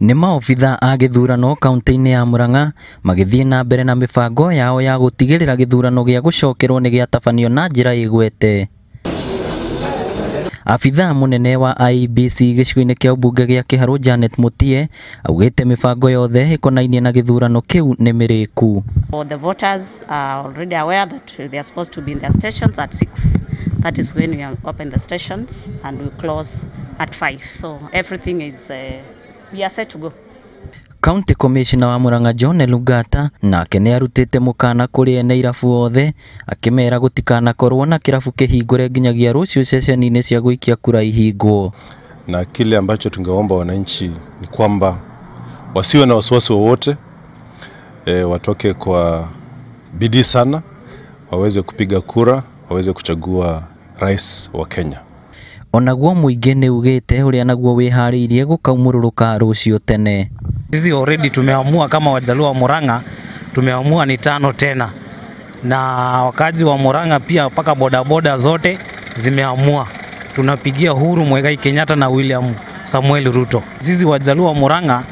Nĩ maobitha a gĩthurano kaunti-inĩ ya Murang'a magĩthiĩ na mbere na mĩbango yao ya gũtigĩrĩra gĩthurano gĩa gũcokerwo nĩ gĩatabanio na njĩra ĩgwete. Abithaa mũnene wa IEBC gĩcigo-inĩ kĩa ũmbunge gĩa Kĩharũ Janet Mutie augĩte mĩbango yothe ĩkonainie na gĩthurano kĩu nĩ mĩrĩku. The voters are already aware that they are supposed to be in their stations at 6. That is when we open the stations and we close at 5. So everything is, we are set to go. County Commissioner wa Murang'a John Elungata nake nĩ arutĩte mũkana kũrĩ ene irabu othe akĩmera gũtikanakorwo na kĩrabu kĩhingũre nginyagia rũciũ ceceni-inĩ cia gũikia kura ihingwo. Na kile ambacho tungeomba wananchi ni kwamba wasiwe na wasiwasi wowote, watoke kwa bidii sana, waweze kupiga kura, waweze kuchagua rais wa Kenya. Onaguo mũingĩ nĩ ugĩte ũrĩa naguo wĩharĩirie gũkaumũrũrũka rũciũ tene. Sisi already tumeamua kama Wajaluo wa Murang'a, tumeamua ni 5 tena, na wakazi wa Murang'a pia mpaka bodaboda zote zimeamua tunapigia Uhuru Muigai Kenyatta na William Samuel Ruto. Sisi Wajaluo wa Murang'a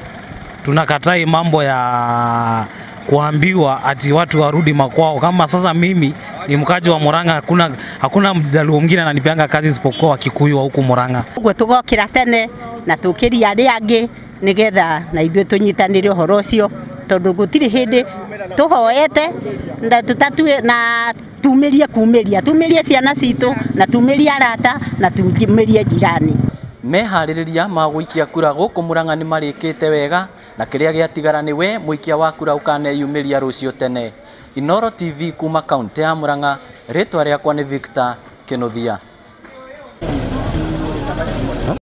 tunakatai mambo ya kuambiwa ati watu warudi makwao. Kama sasa mimi ni mkaji wa Murang'a, hakuna mjaluo mwingine ananipeanga kazi isipokuwa Wakikuyu wa huku Murang'a. Uguo tugokira tene na tukiria aria angi nigetha na ithuĩ tũnyitanĩre ũhoro ũcio, tondũ gũtirĩ hĩndĩ tũhoete na tũtatue na tumĩrie kumĩria, tumĩrie ciana citũ na tumĩrie arata na tumĩrie jirani. Meharĩrĩria ma gũikia kura gũkũ Murang'a nĩ marĩkĩte wega, na kĩrĩa gĩatigara nĩ we mũikia wa kura ũkaneyumĩria rũciũ tene. Inooro TV kuma kaunti ya Murang'a, rĩtwa rĩakwa nĩ Victor Kĩnuthia.